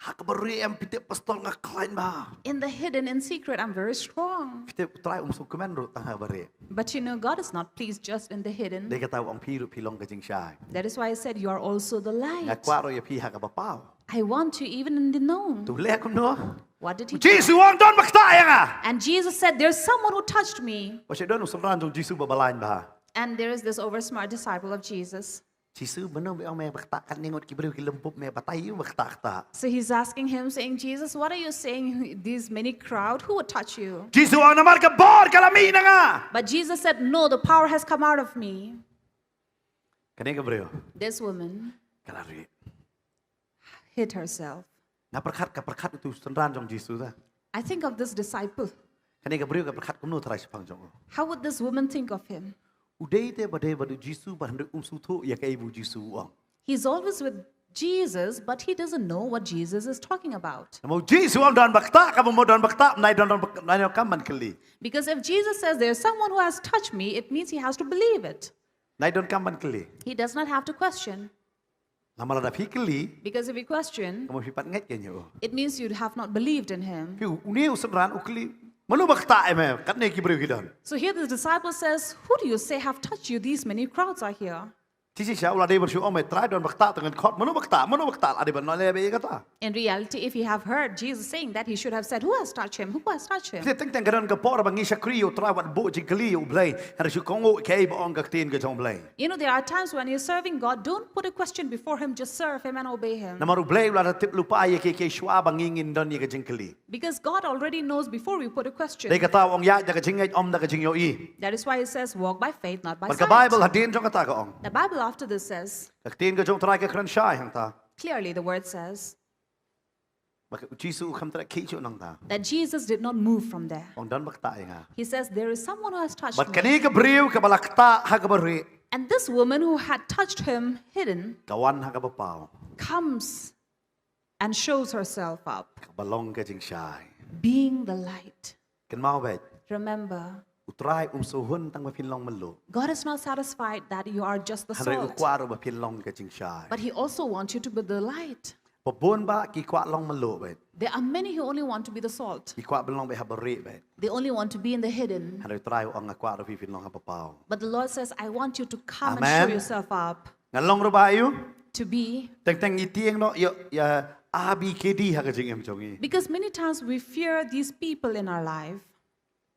Ha kaba rieh em phi tip pastor nga khlaiñ bha. In the hidden, in secret, I'm very strong. Phi tip u Trai um sngewkmen ruh tang ha kaba rieh. But you know, God is not pleased just in the hidden. Dei kata u ong phi ruh phi long ka jingshai. That is why I said, "You are also the Nga light." kwah ruh ïa phi ha kaba paw. I want you even in the known. Tu leh kumno. What did he Jisu u ong don ba ktah ïa nga. And Jesus said, "There's someone who touched me." Ba shu don u synran jong u Jisu ba balain bha. And there is this oversmart disciple of Jesus. Jisu, mano ba ong me ba ktah, katne ngut ki briew ki lum bup me, batai ïa u ba ktah ktah. So he's asking him, saying, "Jesus, what are you saying? These many crowd, who would touch you?" Jisu u ong namar ka bor ka la mih na nga. But Jesus said, "No, the power has come out of me." Kane ka briew This woman ka la rieh. hid herself. Nga pyrkhat, ka pyrkhat utu u synran jong u Jisu ta. I think of this disciple. Kane ka briew ka pyrkhat kumno tharai shaphang jong u. How would this woman think of him? U dei te ba dei bad u Jisu ba hynrei um sngewthuh ïa kaei ba u Jisu u ong. He's always with Jesus, but he doesn't know what Jesus is talking about. Namar u Jisu u ong don ba ktah, kaba mo don ba ktah, nai don don ba ktah, nai don kam ban kylli. Because if Jesus says, "There's someone who has touched me," it means he has to believe it. Nai don kam ban kylli. He does not have to question. Namar lada phi kylli, Because if we question, ka mo phi pat ngeit kein ïa u. it means you have not believed in him. Phi u, une u synran u kylli, mano ba ktah ïa me, katne ki briew ki don. So here the disciple says, "Who do you say have touched you? These many crowds are here." Jisu shisha u la dei ban shu ong me, Trai don ba ktah, tang ngan khot, mano ba ktah, mano ba ktah, la dei ban ong leh bha ïa kata. In reality, if he have heard Jesus saying that, he should have said, "Who has touched him? Who has touched him?" Te teng teng ka don ka por ba ngi shakri ïa u Trai wat buh jingkylli ïa u Blei, hynrei shu kohnguh kaei ba ong ka ktien ka jong u Blei. You know, there are times when you're serving God, don't put a question before him, just serve him and obey him. Namar u Blei u la tip lypa ïa kiei kiei shuwa ba ngi ngin don ïa ka jingkylli. Because God already knows before we put a question. Dei kata u ong ïaid da ka jingngeit, ym da ka jingïohi. That is why he says, "Walk by faith, not by Bad ka sight." Bible hadien jong kata ka ong. The Bible after this says, Ka ktien ka jong u Trai ka kren shai hangta. clearly the word says, Bad u Jisu u kham treh khie shuh nangta. that Jesus did not move from there. U ong don ba ktah ïa nga. He says, "There is someone who has touched Bad me." kane ka briew kaba la ktah ha kaba rieh, And this woman who had touched him hidden ka wan ha kaba paw. comes and shows herself up, Kaba long ka jingshai. being the light. Kynmaw beit. Remember, U Trai um sngewhun tang ba phin long mluh. God is not satisfied that you are just the Hynrei u salt, kwah ruh ba phin long ka jingshai. but he also wants you to be the light. Bun bah ki kwah long mynluk beit. There are many who only want to be the salt. Ki kwah ban long beit ha barieh beit. They only want to be in the hidden. Hynrei u Trai u ong nga kwah ruh phi phin long ha ba paw. But the Lord says, I want you to come and show Amen. Yourself up Ngan long ruh bah ïa u. To be. Teng teng ngi tieng noh ïa ïa A B K D ha ka jingim jong ngi. Because many times we fear these people in our life.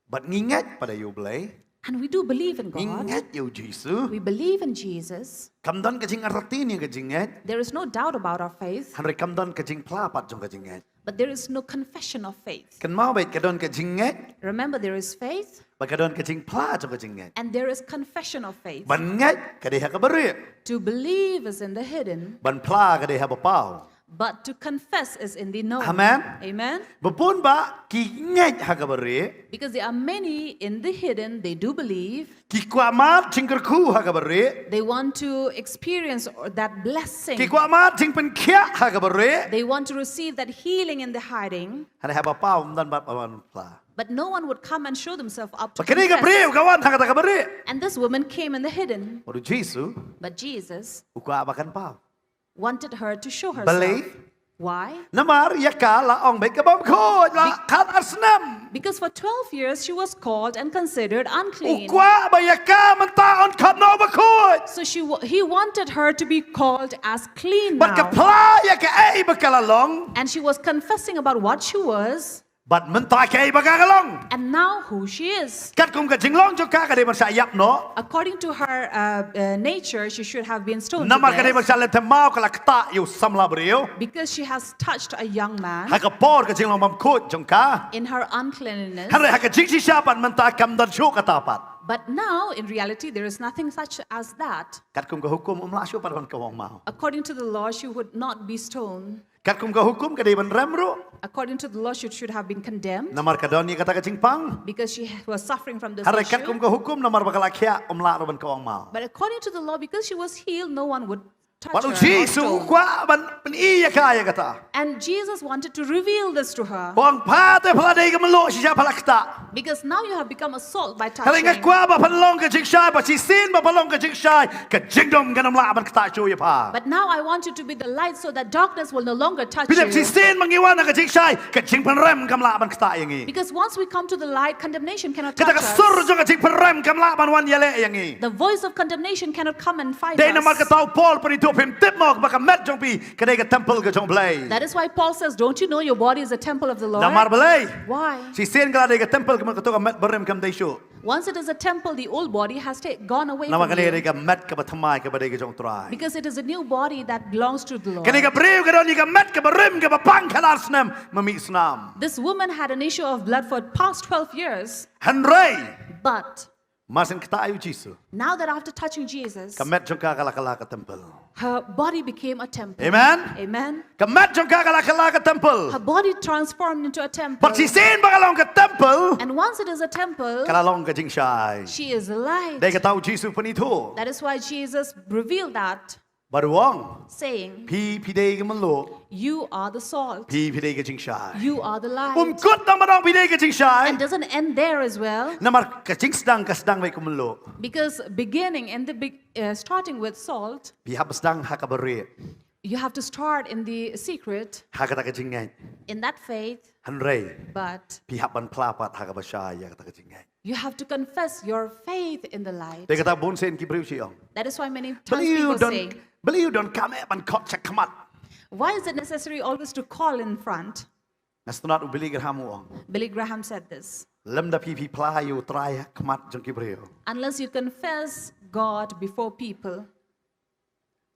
Bad ngi ngeit pat ïa u Blei. And we do believe in God. Ngi ngeit ïa u Jisu. We believe in Jesus. Kam don ka jingartatien ïa ka jingngeit. There is no doubt about our faith. Hynrei kam don ka jingphla pat jong ka jingngeit. But there is no confession of faith. Kynmaw beit ka don ka jingngeit. Remember, there is faith. Bad ka don ka jingphla jong ka jingngeit. And there is confession of faith. Ban ngeit ka dei ha ka barieh. To believe is in the hidden. Ban phla ka dei ha ba paw. But to confess is in the known. Amen. Amen. Ba bun bah ki ngeit ha ka barieh. Because there are many in the hidden, they do believe. Ki kwah mad jingkyrkhu ha ka barieh. They want to experience that blessing. Ki kwah mad jingpynkhiah ha ka barieh. They want to receive that healing in the hiding. Hynrei ha ba paw ym don bad ba ban phla. But no one would come and show themselves up to Ba kane ka confess. Briew ka wan ha kata ka barieh. And this woman came in the hidden. Bad u Jisu. But Jesus. U kwah ba kan paw. Wanted her to show herself. Balei? Why? Namar ïa ka la ong beit ka bym khuid la khatar snem. Because for twelve years she was called and considered U unclean. Kwah ba ïa ka mynta yn khot noh ba khuid. So she, wa- he wanted her to be called as clean Bad ka now. Phla ïa kaei ba ka la long. And she was confessing about what she was. Bad mynta kaei ba ka ka long. And now who she is. Katkum ka jinglong jong ka ka dei ban shah ïap noh. According to her uh, uh, nature, she should have been stoned to Namar ka dei ban death. Shah leh thema ka la ktah ïa u samla briew. Because she has touched a young man. Ha ka por ka jinglong bym khuid jong ka. In her uncleanliness. Hynrei ha ka jingshisha pat mynta kam don shuh kata pat. But now, in reality, there is nothing such as that. Katkum ka hukum ym lah shuh pat ban kawang maw. According to the law, she would not be stoned. Katkum ka hukum ka dei ban rem ruh. According to the law, she should have been condemned. Namar ka don ïa kata ka jingpang. Because she was suffering from this Hynrei issue. Katkum ka hukum namar ba ka la khiah ym lah ruh ban kawang maw. But according to the law, because she was healed, no one would touch Bad u her. Or Jisu u stone. Kwah ban pyni ïa ka ïa kata. And Jesus wanted to reveal this to her. Ong pha te pha la dei ka mynluk shisha pha la ktah. Because now you have become a salt by Hynrei nga touching. kwah ba phan long ka jingshai ba shisien ba phan long ka jingshai ka jingdum kan ym lah ban ktah shuh ïa pha. But now I want you to be the light so that darkness will no longer touch Phi dep you. Shisien ba ngi wan ha ka jingshai ka jingpynrem kam lah ban ktah ïa ngi. Because once we come to the light, condemnation cannot Kata touch ka sur us. Jong ka jingpynrem kam lah ban wan ïaleh ïa ngi. The voice of condemnation cannot come and fight Dei namar us. Kata u Paul u pyni ïa u, phim tip mo ba ka met jong phi ka dei ka templ ka jong u Blei. That is why Paul says, don't you know your body is a temple of the Lord? Namar balei? Why? Shisien ka la dei ka templ ka met, kato ka met barim kam dei shuh. Once it is a temple, the old body has ta- gone away Namar from kane ka you. dei ka met kaba thymmai kaba dei ka jong u Trai. Because it is a new body that belongs to the Lord. Kane ka briew ka don ïa ka met kaba rim kaba pang khatar snem, ma mih snam. This woman had an issue of blood for past twelve years. Hynrei But mar shen ktah ïa u Jisu, now that after touching Jesus, ka met jong ka ka la kylla ka templ. her body became a temple. Amen. Amen. Ka met jong ka ka la kylla ka templ. Her body transformed into a temple. Bad shisien ba ka long ka templ, And once it is a temple, ka la long ka jingshai. She is light. Dei kata u Jisu u pyni thuh. That is why Jesus revealed that, Bad u ong, saying, phi phi dei ka mynluk. You are the salt. Phi phi dei ka jingshai. You are the light. Um kut namar ba phi dei ka jingshai. And doesn't end there as well. Namar ka jingsdang ka sdang bad ka mynluk. Because beginning and the big, uh, starting with salt, Phi hap sdang ha kaba rieh. You have to start in the secret, Ha kata ka jingngeit. In that faith, Hynrei but phi hap ban phla pat ha kaba shai ïa kata ka jingngeit. You have to confess your faith in the light. Dei kata bun sien ki briew ki ong, That is why many times balei u people don, say, balei u donkam eh ban khot sha khmat? Why is it necessary always to call in front? Nga sngewtynnad u Billy Graham u ong, Billy Graham said this, lymda phi phi phla ïa u Trai ha khmat jong ki briew, unless you confess God before people,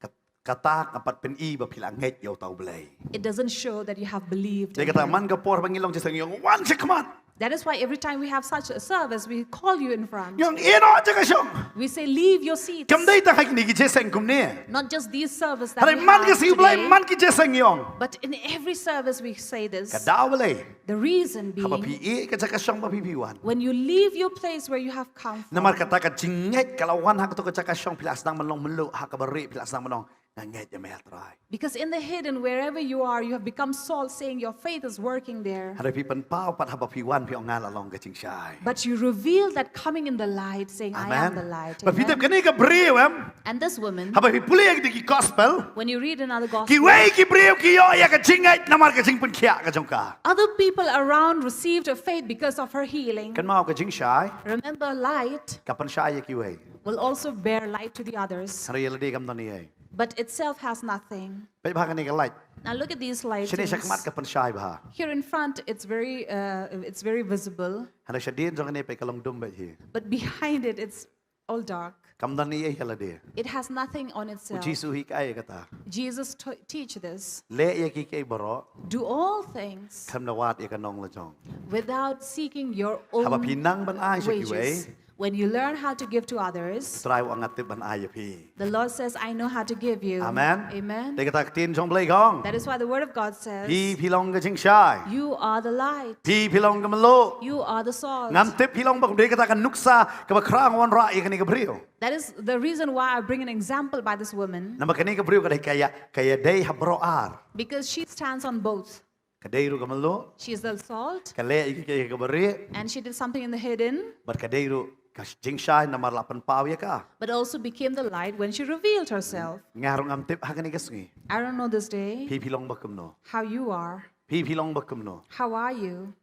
kat-, kata kam pat pyni ba phi la ngeit ïa uta u Blei. It doesn't show that you have believed. Dei In kata him. Man ka por ba ngi long jingïaseng ngi ong, wan sha khmat. That is why every time we have such a service, we call you in front. Ngi ong, ïeh noh jaka shong. We say, leave your seats. Kam dei tang ha kine ki jingïaseng kumne. Not just these services that Hynrei we man have ka sngi u Blei, today, man ki jingïaseng ngi ong, but in every service we say this. Ka daw balei? The reason being, Haba phi ïeh ka jaka shong ba phi phi wan. When you leave your place where you have come from, Namar kata ka jingngeit ka la wan ha kato ka jaka shong, phi la sdang ban long mynluk, ha kaba rieh phi la sdang ban long, Nga ngeit ïa me, Trai. Because in the hidden, wherever you are, you have become salt, saying your faith is working there. Hynrei phi pynpaw pat haba phi wan phi ong nga la long ka jingshai. But you reveal that coming in the light, saying, I am the light. Bad phi tip kane ka briew em. And this woman, Haba phi pule ïa ki gospel. When you read another gospel, Kiwei ki briew ki ïoh ïa ka jingngeit namar ka jingpynkhiah ka jong ka. Other people around received a faith because of her healing. Kynmaw, ka jingshai. Remember, light Ka pynshai ïa kiwei. Will also bear light to the others. Hynrei ïa lade kam don ei ei. But itself has nothing. Peit bha kane ka light. Now look at these lights. Shane shakhmat ka pynshai bha. Here in front, it's very, uh, it's very visible. Hynrei shadien jong kane peit ka long dum bha hi. But behind it, it's all dark. Kam don ei ei ïa lade. It has nothing on itself. U Jisu u hikai ïa kata. Jesus t- teach this. Leh ïa kiei kiei baroh. Do all things Khlem da wad ïa ka nong la jong. Without seeking your own Haba phi nang ban ai sha kiwei. Wages. When you learn how to give to others, Trai u ong nga tip ban ai ïa phi. The Lord says, I know how to give you. Amen. Amen. Dei kata ka ktien jong Blei ka ong. That is why the word of God says, Phi phi long ka jingshai. You are the light. Phi phi long ka mluh. You are the salt. Ngam tip phi long ba kum dei kata ka nuksa kaba khraw nga wanrah ïa kane ka briew. That is the reason why I bring an example by this woman. Namar kane ka briew ka dei ka ïa, ka ïadei ha baroh ar. Because she stands on both. Ka dei ruh ka mluh. She is the salt. Ka leh ïa kiei kiei kaba rieh. And she did something in the hidden. Bad ka dei ruh ka jingshai namar la pynpaw ïa ka. But also became the light when she revealed herself. Nga ruh ngam tip ha kane ka sngi. I don't know this day Phi phi long ba kumno. How you are. Phi phi long ba kumno. How are you?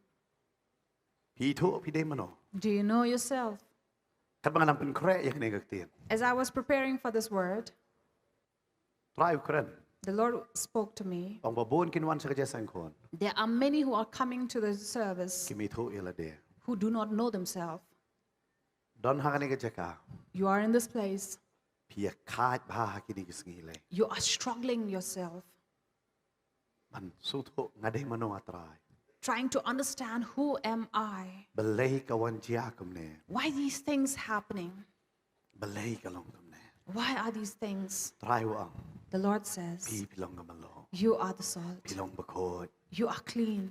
Phi ithuh phi dei mano. Do you know yourself? Katba nga nang pynkhreh ïa kane ka ktien. As I was preparing for this word, Trai u kren. The Lord spoke to me. Ong ba bun kin wan sha ka jingïaseng khun. There are many who are coming to the service. Kim ithuh ïa lade. Who do not know themselves. Don ha kane ka jaka. You are in this place. Phi ïakhaid bha ha kine ki sngi lei. You are struggling yourself. Ban sngewthuh nga dei mano, ah Trai. Trying to understand who am I. Balei ka wan jia kumne. Why these things happening? Balei ka long kumne. Why are these things? Trai u ong. The Lord says, Phi phi long ka mluh. You are the salt. Phi long bakhuid. You are clean.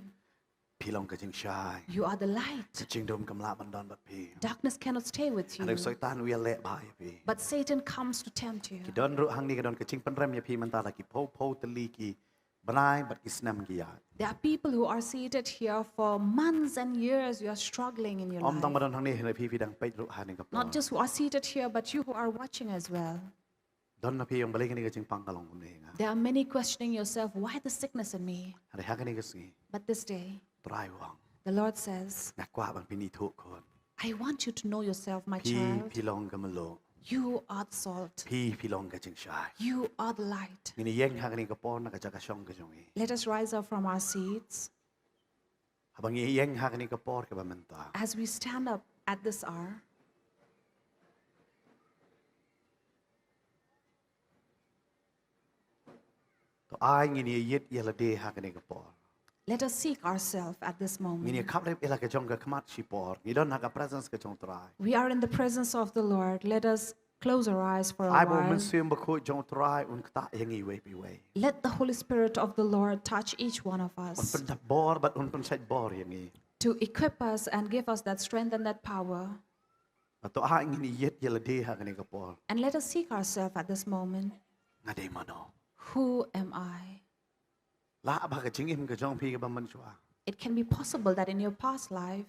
Phi long ka jingshai. You are the light. Ka jingdum kam lah ban don bad phi. Darkness cannot stay with you. Hynrei u Soitan u ïaleh bha ïa phi. But Satan comes to tempt you. Ki don ruh hangne ka don ka jingpynrem ïa phi mynta la ki phew phew tylli ki bnai bad ki snem ki ïaid. There are people who are seated here for months and years. You are struggling in your life. Ym tang ba don hangne, hynrei phi phi dang peit ruh ha kane ka por. Not just who are seated here, but you who are watching as well. Don na phi ong balei kane ka jingpang ka long kumne ïa nga. There are many questioning yourself, why the sickness in me? Hynrei ha kane ka sngi. But this day, Trai u ong. The Lord says, Nga kwah ban phin ithuh khun. I want you to know yourself, my Phi child. Phi long ka mluh. You are the salt. Phi phi long ka jingshai. You are the light. Ngin ïeng ha kane ka por na ka jaka shong ka jong ngi. Let us rise up from our seats. Haba ngi ïeng ha kane ka por kaba mynta. As we stand up at this hour, To ai ngin ïa ïit ïa lade ha kane ka por. Let us seek ourselves at this moment. Ngin ïa khaprip ïa la ka jong ka khmat shipor. Ngi don ha ka presence ka jong Trai. We are in the presence of the Lord. Let us close our eyes for a while. Ai ba u Mynsiem Bakhuid jong Trai un ktah ïa ngi iwei pa iwei. Let the Holy Spirit of the Lord touch each one of us. Un pynbor bad un pynshait bor ïa ngi. To equip us and give us that strength and that power. Bad to ai ngin ïa ïit ïa lade ha kane ka por. And let us seek ourselves at this moment. Nga dei mano? Who am I? Lah ba ka jingim ka jong phi kaba mynshuwa. It can be possible that in your past life,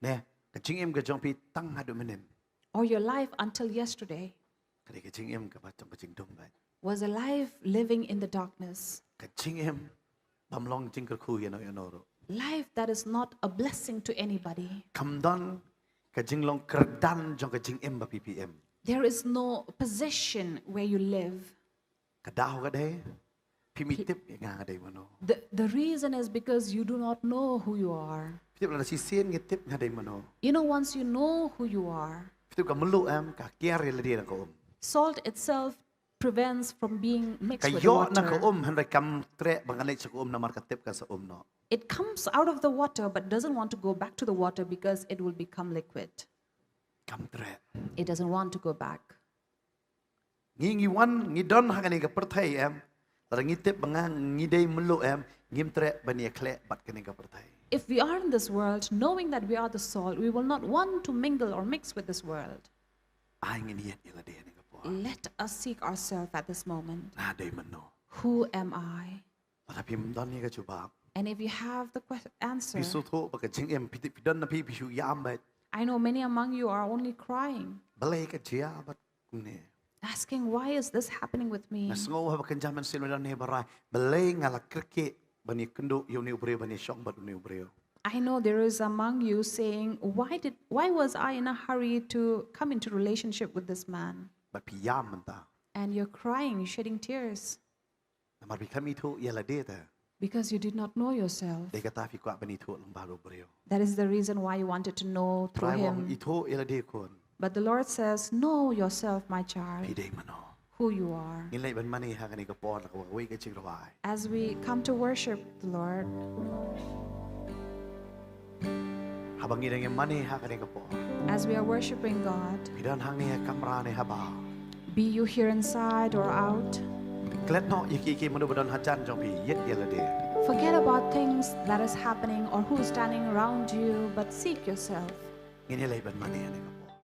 Ne, ka jingim ka jong phi tang haduh mynhynnin. Or your life until yesterday, Ka dei ka jingim kaba jong ka jingdum bad. Was a life living in the darkness. Ka jingim bym long jingkyrkhu ïa no ïa no ruh. Life that is not a blessing to anybody. Kam don ka jinglong kyrdan jong ka jingim ba phi phi im. There is no position where you live. Ka daw ka dei, phim tip ïa nga nga dei mano. The, the reason is because you do not know who you are. Phi tip lada shisien ngi tip nga dei mano. You know, once you know who you are, Phi tip ka mluh em ka kiar ïa lade na ka um. Salt itself prevents from being mixed with water. Ka ïoh na ka um hynrei kam treh ban leit sha ka um namar ka tip kan sa um noh. It comes out of the water but doesn't want to go back to the water because it will become liquid. Kam treh. It doesn't want to go back. Ngi ngi wan ngi don ha kane ka pyrthei em. Lada ngi tip ba nga ngi dei mluh em, ngim treh ban ïa khleh bad kane ka pyrthei. If we are in this world, knowing that we are the salt, we will not want to mingle or mix with this world. Ai ngin ïa ïit ïa lade ha kane ka por. Let us seek ourselves at this moment. Nga dei mano? Who am I? Lada phim don ïa ka jubab, And if you have the que- answer, phi sngewthuh ba ka jingim phi, phi don na phi, phi shu ïam beit. I know many among you are only crying, Balei ka jia bad kumne? asking, "Why is this happening with me?" Nga sngew ha ba kynja mynsiem don ne barai. Balei nga la kyrkieh ban ïakynduh ïa une u briew, ban ïashong bad une u briew? I know there is among you saying, "Why did, why was I in a hurry to come into relationship with this man?" Bad phi ïam mynta. And you're crying, shedding tears, Namar phi khlem ithuh ïa lade te. because you did not know yourself. Dei kata phi kwah ban ithuh lyngba u briew. That is the reason why you wanted to know through Trai wan him. Ithuh ïa lade khun. But the Lord says, "Know yourself, my child, Phi dei mano? who you are." Ngin leit ban mane ha kane ka por la ka wei ka jingrwai. As we come to worship the Lord, Haba ngi dang ïa mane ha kane ka por, as we are worshiping God, phi don hangne ha kamra ne ha bar, be you here inside or out, klet noh ïa ki ki mynno ba don hajan jong phi, ïeit ïa lade. forget about things that is happening or who's standing around you, but seek yourself. Ngin ïa leit ban mane ha kane ka